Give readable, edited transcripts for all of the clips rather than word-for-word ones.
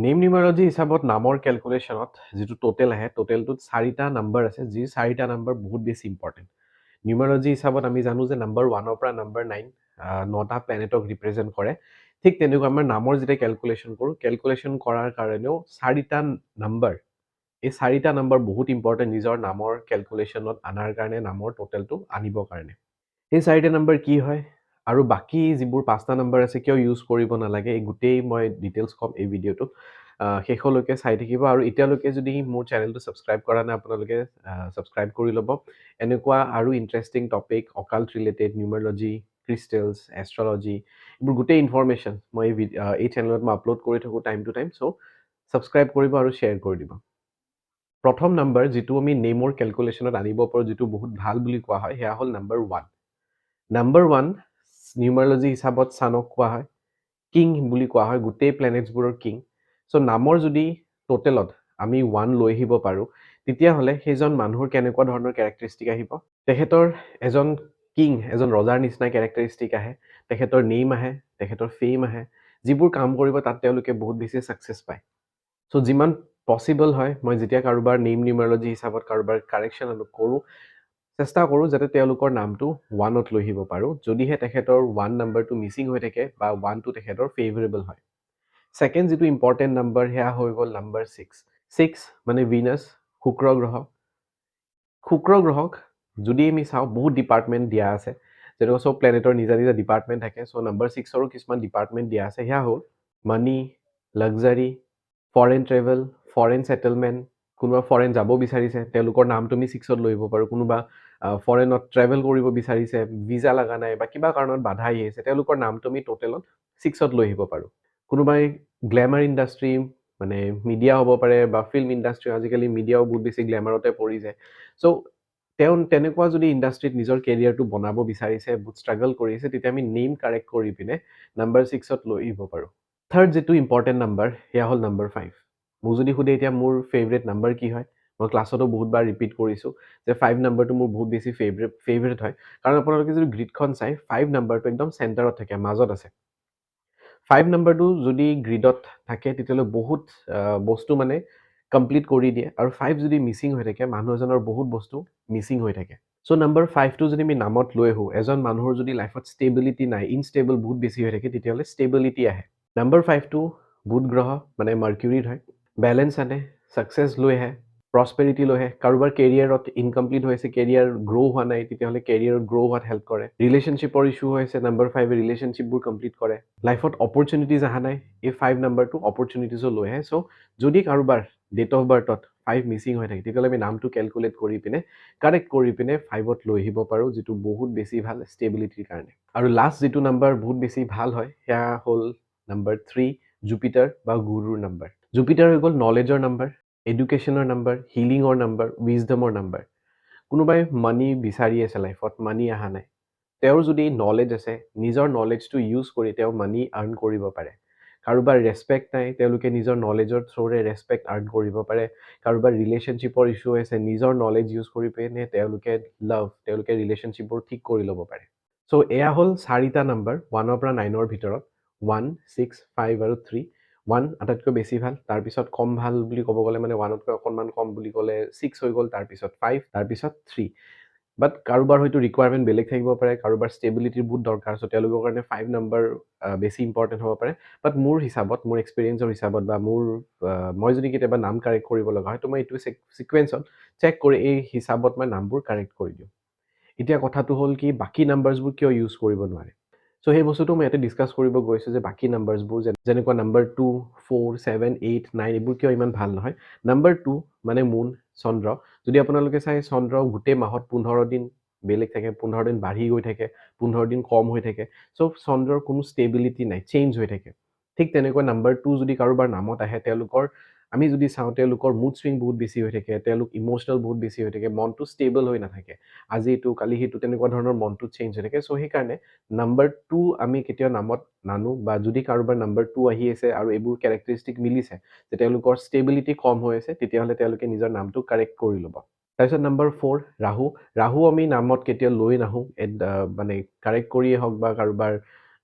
Name নিউমাৰলজি হিচাপত নামৰ কেলকুলেশ্যনত যিটো টোটেল আহে, টোটেলটোত চাৰিটা নাম্বাৰ আছে, যি চাৰিটা নাম্বাৰ বহুত বেছি ইম্পৰ্টেণ্ট। নিউমাৰলজি হিচাপত আমি জানো যে নাম্বাৰ 1ৰ পৰা নাম্বাৰ 9, নটা প্লেনেটক ৰিপ্ৰেজেণ্ট কৰে। ঠিক তেনেকুৱা আমাৰ নামৰ যেতিয়া কেলকুলেশ্যন কৰোঁ, কেলকুলেশ্যন কৰাৰ কাৰণেও চাৰিটা নাম্বাৰ, এই চাৰিটা নাম্বাৰ বহুত ইম্পৰ্টেণ্ট নিজৰ নামৰ কেলকুলেশ্যনত অনাৰ কাৰণে, নামৰ টোটেলটো আনিবৰ কাৰণে। এই চাৰিটা নাম্বাৰ কি হয় আৰু বাকী যিবোৰ পাঁচটা নাম্বাৰ আছে কিয় ইউজ কৰিব নালাগে, এই গোটেই মই ডিটেইলছ ক'ম এই ভিডিঅ'টোত। শেষলৈকে চাই থাকিব আৰু এতিয়ালৈকে যদি মোৰ চেনেলটো ছাবস্ক্ৰাইব কৰা নাই, আপোনালোকে ছাবস্ক্ৰাইব কৰি ল'ব। এনেকুৱা আৰু interesting topic, occult related, numerology, crystals, astrology, এইবোৰ গোটেই ইনফৰমেশ্যন মই এই চেনেলত মই আপলোড কৰি থাকোঁ time to time. So' subscribe কৰিব আৰু শ্বেয়াৰ কৰি দিব। প্ৰথম নাম্বাৰ যিটো আমি নেমৰ কেলকুলেশ্যনত আনিব পাৰোঁ, যিটো বহুত ভাল বুলি কোৱা হয়, সেয়া হ'ল নাম্বাৰ 1। নাম্বাৰ 1 নিউমাৰলজি হিচাপত ছানক কোৱা হয়, কিং বুলি কোৱা হয়, গোটেই প্লেনেটছবোৰৰ কিং। চ' নামৰ যদি টোটেলত আমি 1 লৈ আহিব পাৰোঁ, তেতিয়াহ'লে সেইজন মানুহৰ কেনেকুৱা ধৰণৰ কেৰেক্টাৰিষ্টিক আহিব? তেখেতৰ এজন কিং, এজন ৰজাৰ নিচিনা কেৰেক্টাৰিষ্টিক আহে। তেখেতৰ নেম আহে, তেখেতৰ ফেম আহে, যিবোৰ কাম কৰিব তাত তেওঁলোকে বহুত বেছি ছাকচেছ পায়। চ' যিমান পচিবল হয়, মই যেতিয়া কাৰোবাৰ নেম নিউমাৰলজি হিচাপত কাৰোবাৰ কাৰেকশ্যন কৰোঁ, চেষ্টা কৰোঁ যাতে তেওঁলোকৰ নামটো 1ত লৈ আহিব পাৰোঁ, যদিহে তেখেতৰ 1 নাম্বাৰটো মিচিং হৈ থাকে বা 1টো তেখেতৰ ফেভাৰেবল হয়। ছেকেণ্ড যিটো ইম্পৰ্টেণ্ট নাম্বাৰ, সেয়া হৈ গ'ল নাম্বাৰ 6। 6 মানে ভিনাছ, শুক্ৰ গ্ৰহ। শুক্ৰ গ্ৰহক যদি আমি চাওঁ, বহুত ডিপাৰ্টমেণ্ট দিয়া আছে। যেনেকুৱা চব প্লেনেটৰ নিজা নিজা ডিপাৰ্টমেণ্ট থাকে, চ' নাম্বাৰ 6ৰো কিছুমান ডিপাৰ্টমেণ্ট দিয়া আছে। সেয়া হ'ল money, luxury, foreign travel, foreign settlement. কোনোবা ফৰেন যাব বিচাৰিছে, তেওঁলোকৰ নামটো আমি 6ত লৈ আহিব পাৰোঁ। কোনোবা ফৰেনত ট্ৰেভেল কৰিব বিচাৰিছে, ভিজা লগা নাই বা কিবা কাৰণত বাধা আহি আছে, তেওঁলোকৰ নামটো আমি টোটেলত 6ত লৈ আহিব পাৰোঁ। কোনোবাই গ্লেমাৰ ইণ্ডাষ্ট্ৰী, মানে মিডিয়া হ'ব পাৰে বা ফিল্ম ইণ্ডাষ্ট্ৰী, আজিকালি মিডিয়াও বহুত বেছি গ্লেমাৰতে পৰি যায়। চ' তেওঁ তেনেকুৱা যদি ইণ্ডাষ্ট্ৰীত নিজৰ কেৰিয়াৰটো বনাব বিচাৰিছে, বহুত ষ্ট্ৰাগল কৰিছে, তেতিয়া আমি নেম কাৰেক্ট কৰি পিনে নাম্বাৰ 6ত লৈ আহিব পাৰোঁ। থাৰ্ড যিটো ইম্পৰ্টেণ্ট নাম্বাৰ, সেয়া হ'ল নাম্বাৰ 5। মোক যদি সোধে এতিয়া মোৰ ফেভৰেট নাম্বাৰ কি হয়, মই ক্লাছতো বহুতবাৰ ৰিপিট কৰিছোঁ যে 5 নাম্বাৰটো মোৰ বহুত বেছি ফেভৰেট হয়। কাৰণ আপোনালোকে যদি গ্ৰীডখন চাই, 5 নাম্বাৰটো একদম চেণ্টাৰত থাকে, মাজত আছে। 5 নাম্বাৰটো যদি গ্ৰীডত থাকে, তেতিয়াহ'লে বহুত বস্তু মানে কমপ্লিট কৰি দিয়ে আৰু 5 যদি মিচিং হৈ থাকে, মানুহ এজনৰ বহুত বস্তু মিচিং হৈ থাকে। চ' নাম্বাৰ 5টো যদি আমি নামত লৈ আহোঁ, এজন মানুহৰ যদি লাইফত ষ্টেবিলিটি নাই, ইনষ্টেবল বহুত বেছি হৈ থাকে, তেতিয়াহ'লে ষ্টেবিলিটি আহে। নাম্বাৰ 5টো বুধ গ্ৰহ মানে মাৰ্কিউৰিৰ হয়। বেলেঞ্চ আনে, ছাকচেছ লৈ আহে, প্ৰস্পেৰিটি লৈ আহে। কাৰোবাৰ কেৰিয়াৰত ইনকমপ্লিট হৈ আছে, কেৰিয়াৰ গ্ৰ' হোৱা নাই, তেতিয়াহ'লে কেৰিয়াৰত গ্ৰ' হোৱাত হেল্প কৰে। ৰিলেশ্যনশ্বিপৰ ইছ্যু হৈছে, নাম্বাৰ 5-এ ৰিলেশ্যনশ্বিপবোৰ কমপ্লিট কৰে। লাইফত অপৰচুনিটিজ অহা নাই, এই 5 নাম্বাৰটো অপৰচুনিটিজো লৈ আহে। চ' যদি কাৰোবাৰ ডেট অফ বাৰ্থত 5 মিচিং হৈ থাকে, তেতিয়াহ'লে আমি নামটো কেলকুলেট কৰি পিনে, কাৰেক্ট কৰি পিনে 5ত লৈ আহিব পাৰোঁ, যিটো বহুত বেছি ভাল ষ্টেবিলিটিৰ কাৰণে। আৰু লাষ্ট যিটো নাম্বাৰ বহুত বেছি ভাল হয়, সেয়া হ'ল নাম্বাৰ 3, জুপিটাৰ বা গুৰুৰ নাম্বাৰ। জুপিটাৰ হৈ গ'ল নলেজৰ নাম্বাৰ, এডুকেশ্যনৰ নাম্বাৰ, হিলিঙৰ নাম্বাৰ, উইজডমৰ নাম্বাৰ। কোনোবাই মানি বিচাৰি আছে, লাইফত মানি অহা নাই, তেওঁৰ যদি নলেজ আছে, নিজৰ নলেজটো ইউজ কৰি তেওঁ মানি আৰ্ণ কৰিব পাৰে। কাৰোবাৰ ৰেচপেক্ট নাই, তেওঁলোকে নিজৰ নলেজৰ থ্ৰুৰে ৰেচপেক্ট আৰ্ণ কৰিব পাৰে। কাৰোবাৰ ৰিলেশ্যনশ্বিপৰ ইছ্যু আছে, নিজৰ নলেজ ইউজ কৰি পিনে তেওঁলোকে লাভ, তেওঁলোকে ৰিলেশ্যনশ্বিপবোৰ ঠিক কৰি ল'ব পাৰে। চ' এয়া হ'ল চাৰিটা নাম্বাৰ 1ৰ পৰা 9ৰ ভিতৰত, 1, 6, 5 আৰু 3। 1 আটাইতকৈ বেছি ভাল, তাৰপিছত কম ভাল বুলি ক'ব গ'লে, মানে 1তকৈ অকণমান কম বুলি ক'লে 6 হৈ গ'ল, তাৰপিছত 5, তাৰপিছত 3। বাট কাৰোবাৰ হয়তো ৰিকুৱাৰমেণ্ট বেলেগ থাকিব পাৰে, কাৰোবাৰ ষ্টেবিলিটিৰ বহুত দৰকাৰ, চ' তেওঁলোকৰ কাৰণে 5 নাম্বাৰ বেছি ইম্পৰ্টেণ্ট হ'ব পাৰে। বাট মোৰ হিচাপত, মোৰ এক্সপিৰিয়েঞ্চৰ হিচাপত বা মোৰ মই যদি কেতিয়াবা নাম কাৰেক্ট কৰিব লগা হয়, তো মই এইটো ছিকুৱেঞ্চত চেক কৰি এই হিচাপত মই নামবোৰ কাৰেক্ট কৰি দিওঁ। এতিয়া কথাটো হ'ল কি, বাকী নাম্বাৰ্ছবোৰ কিয় ইউজ কৰিব নোৱাৰে? চ' সেই বস্তুটো মই ইয়াতে ডিছকাছ কৰিব গৈছোঁ যে বাকী নাম্বাৰ্ছবোৰ, যেনেকুৱা নাম্বাৰ 2, 4, 7, 8, 9, এইবোৰ কিয় ইমান ভাল নহয়। নাম্বাৰ 2 মানে মুন, চন্দ্ৰ। যদি আপোনালোকে চাই, চন্দ্ৰ গোটেই মাহত 15 দিন বেলেগ থাকে, 15 দিন বাঢ়ি গৈ থাকে, 15 দিন কম হৈ থাকে। চ' চন্দ্ৰৰ কোনো ষ্টেবিলিটি নাই, চেঞ্জ হৈ থাকে। ঠিক তেনেকৈ নাম্বাৰ 2 যদি কাৰোবাৰ নামত আহে, তেওঁলোকৰ আমি যদি চাওঁ, তেওঁলোকৰ মুড চুইং বহুত বেছি হৈ থাকে, তেওঁলোক ইম'চনেল বহুত বেছি হৈ থাকে, মনটো ষ্টেবল হৈ নাথাকে, আজি এইটো কালি সেইটো, তেনেকুৱা ধৰণৰ মনটো চেঞ্জ হৈ থাকে। চ' সেইকাৰণে নাম্বাৰ 2 আমি কেতিয়াও নামত নানো বা যদি কাৰোবাৰ নাম্বাৰ 2 আহি আছে আৰু এইবোৰ কেৰেক্টাৰিষ্টিক মিলিছে যে তেওঁলোকৰ ষ্টেবিলিটি কম হৈ আছে, তেতিয়াহ'লে তেওঁলোকে নিজৰ নামটো কাৰেক্ট কৰি ল'ব। তাৰপিছত নাম্বাৰ 4, ৰাহু। ৰাহু আমি নামত কেতিয়াও লৈ নাহোঁ, মানে কাৰেক্ট কৰিয়ে হওক বা কাৰোবাৰ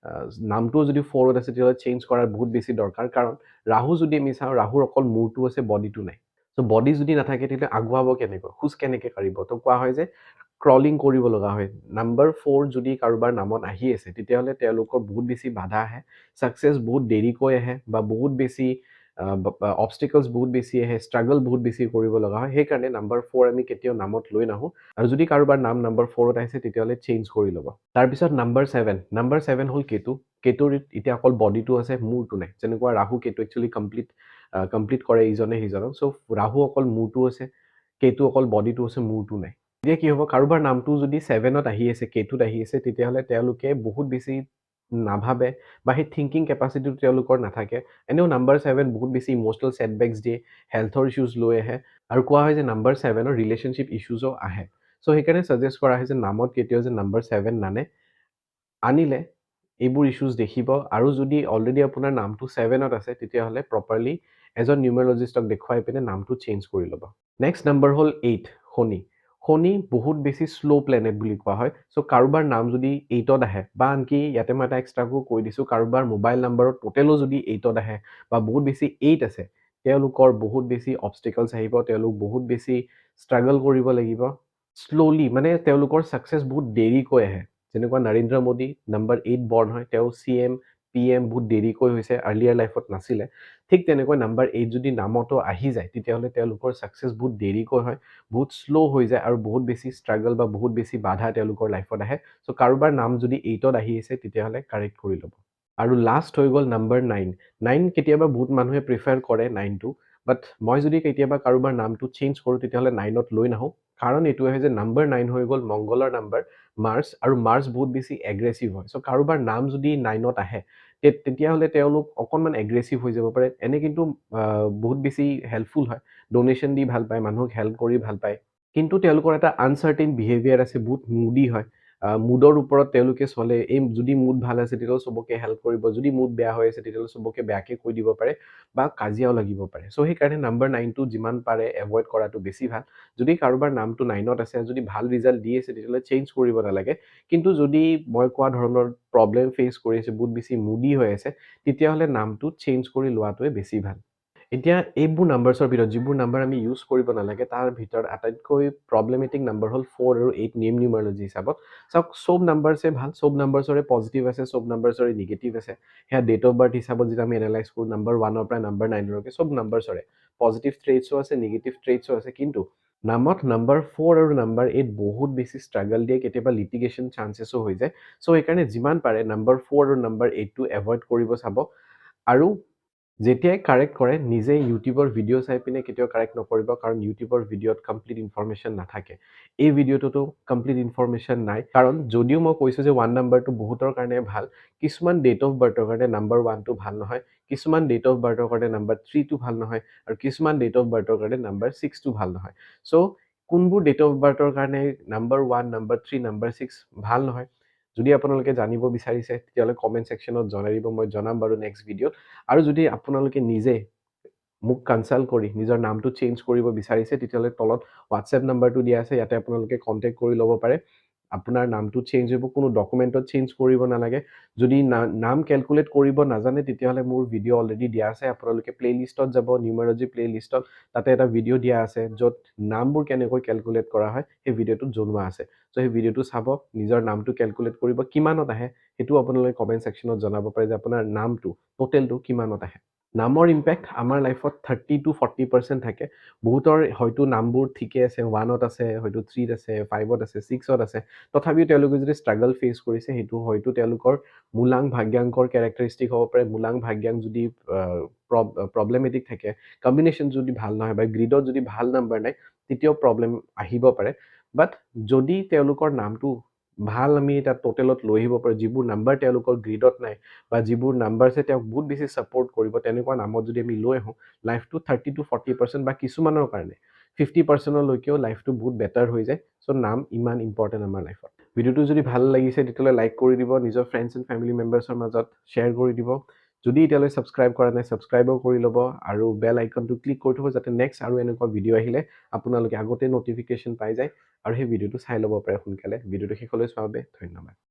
নামটোও যদি ফ'ৰত আছে, তেতিয়াহ'লে চেঞ্জ কৰাৰ বহুত বেছি দৰকাৰ। কাৰণ ৰাহু যদি আমি চাওঁ, ৰাহুৰ অকল মূৰটো আছে, বডিটো নাই। চ' বডি যদি নাথাকে, তেতিয়াহ'লে আগুৱাব কেনেকৈ, খোজ কেনেকৈ কাঢ়িব? তো কোৱা হয় যে ক্ৰলিং কৰিব লগা হয়। নাম্বাৰ ফ'ৰ যদি কাৰোবাৰ নামত আহি আছে, তেতিয়াহ'লে তেওঁলোকৰ বহুত বেছি বাধা আহে, ছাকচেছ বহুত দেৰিকৈ আহে বা বহুত বেছি অবষ্টিকলছ বহুত বেছি আহে, ষ্ট্ৰাগল বহুত বেছি কৰিব লগা হয়। সেইকাৰণে নাম্বাৰ ফ'ৰ আমি কেতিয়াও নামত লৈ নাহোঁ। আৰু যদি কাৰোবাৰ নাম নাম্বাৰ ফ'ৰত আহিছে, তেতিয়াহ'লে চেঞ্জ কৰি ল'ব। তাৰপিছত নাম্বাৰ ছেভেন। নাম্বাৰ ছেভেন হ'ল কেতু। কেতুৰ এতিয়া অকল বডিটো আছে, মূৰটো নাই। যেনেকুৱা Rahu Ketu actually complete complete কৰে ইজনে সিজনক। চ' ৰাহু অকল মূৰটো আছে, কেতু অকল বডিটো আছে, মূৰটো নাই। এতিয়া কি হ'ব? কাৰোবাৰ নামটো যদি ছেভেনত আহি আছে, কেতুত আহি আছে, তেতিয়াহ'লে তেওঁলোকে বহুত বেছি নাভাবে বা সেই থিংকিং কেপাচিটিটো তেওঁলোকৰ নাথাকে। এনেও নাম্বাৰ ছেভেন বহুত বেছি ইম'চনেল ছেটবেক্স দিয়ে, হেল্থৰ ইছ্যুজ লৈ আহে আৰু কোৱা হয় যে নাম্বাৰ ছেভেনৰ ৰিলেশ্যনশ্বিপ ইছ্যুজো আহে। চ' সেইকাৰণে ছাজেষ্ট কৰা হয় যে নামত কেতিয়াও যে নাম্বাৰ ছেভেন নানে, আনিলে এইবোৰ ইছ্যুজ দেখিব। আৰু যদি অলৰেডি আপোনাৰ নামটো ছেভেনত আছে, তেতিয়াহ'লে প্ৰপাৰলি এজন নিউমেৰলজিষ্টক দেখুৱাই পিনে নামটো চেঞ্জ কৰি ল'ব। নেক্সট নাম্বাৰ হ'ল এইট, শনি। শনি বহুত বেছি শ্ল' প্লেনেট বুলি কোৱা হয়। চ' কাৰোবাৰ নাম যদি এইটত আহে বা আনকি ইয়াতে মই এটা এক্সট্ৰাকো কৈ দিছোঁ, কাৰোবাৰ মোবাইল নাম্বাৰত টোটেলো যদি এইটত আহে বা বহুত বেছি এইট আছে, তেওঁলোকৰ বহুত বেছি অবষ্টিকলছ আহিব, তেওঁলোক বহুত বেছি ষ্ট্ৰাগল কৰিব লাগিব। শ্ল'লি মানে তেওঁলোকৰ ছাকচেছ বহুত দেৰিকৈ আহে। যেনেকুৱা নৰেন্দ্ৰ মোদী নাম্বাৰ এইট বৰ্ণ হয়, তেওঁ চিএম, পিএম বহুত দেৰিকৈ হৈছে, আৰ্লিয়াৰ লাইফত নাছিলে। ঠিক তেনেকৈ নাম্বাৰ এইট যদি নামতো আহি যায়, তেতিয়াহ'লে তেওঁলোকৰ ছাকচেছ বহুত দেৰিকৈ হয়, বহুত শ্ল' হৈ যায় আৰু বহুত বেছি ষ্ট্ৰাগল বা বহুত বেছি বাধা তেওঁলোকৰ লাইফত আহে। চ' কাৰোবাৰ নাম যদি এইটত আহি আছে, তেতিয়াহ'লে কাৰেক্ট কৰি ল'ব। আৰু লাষ্ট হৈ গ'ল নাম্বাৰ নাইন। নাইন কেতিয়াবা বহুত মানুহে প্ৰিফাৰ কৰে নাইনটো, বাট মই যদি কেতিয়াবা কাৰোবাৰ নামটো চেঞ্জ কৰোঁ, তেতিয়াহ'লে নাইনত লৈ নাহোঁ। কাৰণ এইটোৱে হয় যে নাম্বাৰ নাইন হৈ গ'ল মংগলৰ নাম্বাৰ, মাৰ্চ, আৰু মাৰ্চ বহুত বেছি এগ্ৰেছিভ হয়। চ' কাৰোবাৰ নাম যদি নাইনত আহে, তেতিয়াহ'লে তেওঁলোক অকণমান এগ্ৰেছিভ হৈ যাব পাৰে। এনে কিন্তু বহুত বেছি হেল্পফুল হয়, ডনেশ্যন দি ভাল পায়, মানুহক হেল্প কৰি ভাল পায়, কিন্তু তেওঁলোকৰ এটা আনচাৰ্টেইন বিহেভিয়াৰ আছে, বহুত মুডি হয়। মুডৰ ওপৰত তেওঁলোকে চলে। এই যদি মুড ভাল আছে, তেতিয়াহ'লে চবকে হেল্প কৰিব, যদি মুড বেয়া হৈ আছে, তেতিয়াহ'লে চবকে বেয়াকৈ কৈ দিব পাৰে বা কাজিয়াও লাগিব পাৰে। চ' সেইকাৰণে নাম্বাৰ নাইনটো যিমান পাৰে এভইড কৰাটো বেছি ভাল। যদি কাৰোবাৰ নামটো নাইনত আছে, যদি ভাল ৰিজাল্ট দি আছে, তেতিয়াহ'লে চেঞ্জ কৰিব নালাগে। কিন্তু যদি মই কোৱা ধৰণৰ প্ৰব্লেম ফেচ কৰি আছে, বহুত বেছি মুডি হৈ আছে, তেতিয়াহ'লে নামটো চেঞ্জ কৰি লোৱাটোৱে বেছি ভাল। এতিয়া এইবোৰ নাম্বাৰছৰ ভিতৰত যিবোৰ নাম্বাৰ আমি ইউজ কৰিব নালাগে, তাৰ ভিতৰত আটাইতকৈ প্ৰব্লেমেটিক নাম্বাৰ হ'ল ফ'ৰ আৰু এইট নেম নিউমাৰলজি হিচাপত। চাওক, চব নাম্বাৰছে ভাল, চব নাম্বাৰছৰে পজিটিভ আছে, চব নাম্বাৰছৰে নিগেটিভ আছে। সেয়া ডেট অফ বাৰ্থ হিচাপত যেতিয়া আমি এনালাইজ কৰোঁ, নাম্বাৰ ওৱানৰ পৰা নাম্বাৰ নাইনলৈকে চব নাম্বাৰছৰে পজিটিভ ট্ৰেইটছো আছে, নিগেটিভ ট্ৰেইটছো আছে। কিন্তু নামত নাম্বাৰ ফ'ৰ আৰু নাম্বাৰ এইট বহুত বেছি ষ্ট্ৰাগল দিয়ে, কেতিয়াবা লিটিগেশ্যন চান্সেছো হৈ যায়। চ' সেইকাৰণে যিমান পাৰে নাম্বাৰ ফ'ৰ আৰু নাম্বাৰ এইটটো এভইড কৰিব চাব। আৰু যেতিয়াই কাৰেক্ট কৰে, নিজে ইউটিউবৰ ভিডিঅ' চাই পিনে কেতিয়াও কাৰেক্ট নকৰিব, কাৰণ ইউটিউবৰ ভিডিঅ'ত কমপ্লিট ইনফৰমেশ্যন নাথাকে। এই ভিডিঅ'টোতো কমপ্লিট ইনফৰমেশ্যন নাই। কাৰণ যদিও মই কৈছোঁ যে ওৱান নাম্বাৰটো বহুতৰ কাৰণে ভাল, কিছুমান ডেট অফ বাৰ্থৰ কাৰণে নাম্বাৰ ওৱানটো ভাল নহয়, কিছুমান ডেট অফ বাৰ্থৰ কাৰণে নাম্বাৰ থ্ৰীটো ভাল নহয় আৰু কিছুমান ডেট অফ বাৰ্থৰ কাৰণে নাম্বাৰ ছিক্সটো ভাল নহয়। চ' কোনবোৰ ডেট অফ বাৰ্থৰ কাৰণে number one, number three, number six ভাল নহয়, যদি আপোনালোকে জানিব বিচাৰিছে, তেতিয়াহ'লে কমেণ্ট ছেকশ্যনত জনাই দিব, মই জনাম বাৰু নেক্সট ভিডিঅ'ত। আৰু যদি আপোনালোকে নিজে মোক কনচাল্ট কৰি নিজৰ নামটো চেঞ্জ কৰিব বিচাৰিছে, তেতিয়াহ'লে তলত হোৱাটছএপ নাম্বাৰটো দিয়া আছে, ইয়াতে আপোনালোকে কণ্টেক্ট কৰি ল'ব পাৰে। আপোনাৰ নামটো চেঞ্জ হ'ব, কোনো ডকুমেণ্টত চেঞ্জ কৰিব নালাগে। যদি নাম কেলকুলেট কৰিব নাজানে, তেতিয়াহ'লে মোৰ ভিডিঅ' অলৰেডি দিয়া আছে। আপোনালোকে প্লে'লিষ্টত যাব, নিউমাৰলজি প্লে'লিষ্টত, তাতে এটা ভিডিঅ' দিয়া আছে য'ত নামবোৰ কেনেকৈ কেলকুলেট কৰা হয় সেই ভিডিঅ'টোত জনোৱা আছে। চ' সেই ভিডিঅ'টো চাব, নিজৰ নামটো কেলকুলেট কৰিব, কিমানত আহে সেইটো আপোনালোকে কমেণ্ট ছেকশ্যনত জনাব পাৰে যে আপোনাৰ নামটো টোটেলটো কিমানত আহে। নামৰ ইম্পেক্ট আমাৰ লাইফত 30 টু 40% থাকে। বহুতৰ হয়তো নামবোৰ ঠিকে আছে, ওৱানত আছে, হয়তো থ্ৰীত আছে, ফাইভত আছে, ছিক্সত আছে, তথাপিও তেওঁলোকে যদি ষ্ট্ৰাগল ফেচ কৰিছে, সেইটো হয়তো তেওঁলোকৰ মূলাংক ভাগ্যাংকৰ কেৰেক্টাৰিষ্টিক হ'ব পাৰে। মূলাংক ভাগ্যাংক যদি প্ৰব্লেমেটিক থাকে, কম্বিনেশ্যন যদি ভাল নহয় বা গ্ৰীডত যদি ভাল নাম্বাৰ নাই, তেতিয়াও প্ৰব্লেম আহিব পাৰে। বাট যদি তেওঁলোকৰ নামটো ভাল আমি এটা টোটেলত লৈ আহিব পাৰোঁ, যিবোৰ নাম্বাৰ তেওঁলোকৰ গ্ৰীডত নাই বা যিবোৰ নাম্বাৰছে তেওঁক বহুত বেছি ছাপৰ্ট কৰিব, তেনেকুৱা নামত যদি আমি লৈ আহোঁ, লাইফটো 30 টু 40% বা কিছুমানৰ কাৰণে 50%লৈকেও লাইফটো বহুত বেটাৰ হৈ যায়। চ' নাম ইমান ইম্পৰ্টেণ্ট আমাৰ লাইফত। ভিডিঅ'টো যদি ভাল লাগিছে, তেতিয়াহ'লে লাইক কৰি দিব, নিজৰ ফ্ৰেণ্ডছ এণ্ড ফেমিলি মেম্বাৰ্ছৰ মাজত শ্বেয়াৰ কৰি দিব। যদি এতিয়ালৈ ছাবস্ক্ৰাইব কৰা নাই, ছাবস্ক্ৰাইবো কৰি ল'ব আৰু বেল আইকনটো ক্লিক কৰি থ'ব, যাতে নেক্সট আৰু এনেকুৱা ভিডিঅ' আহিলে আপোনালোকে আগতে ন'টিফিকেশ্যন পাই যায় আৰু সেই ভিডিঅ'টো চাই ল'ব পাৰে সোনকালে। ভিডিঅ'টো শেষলৈ চোৱাৰ বাবে ধন্যবাদ।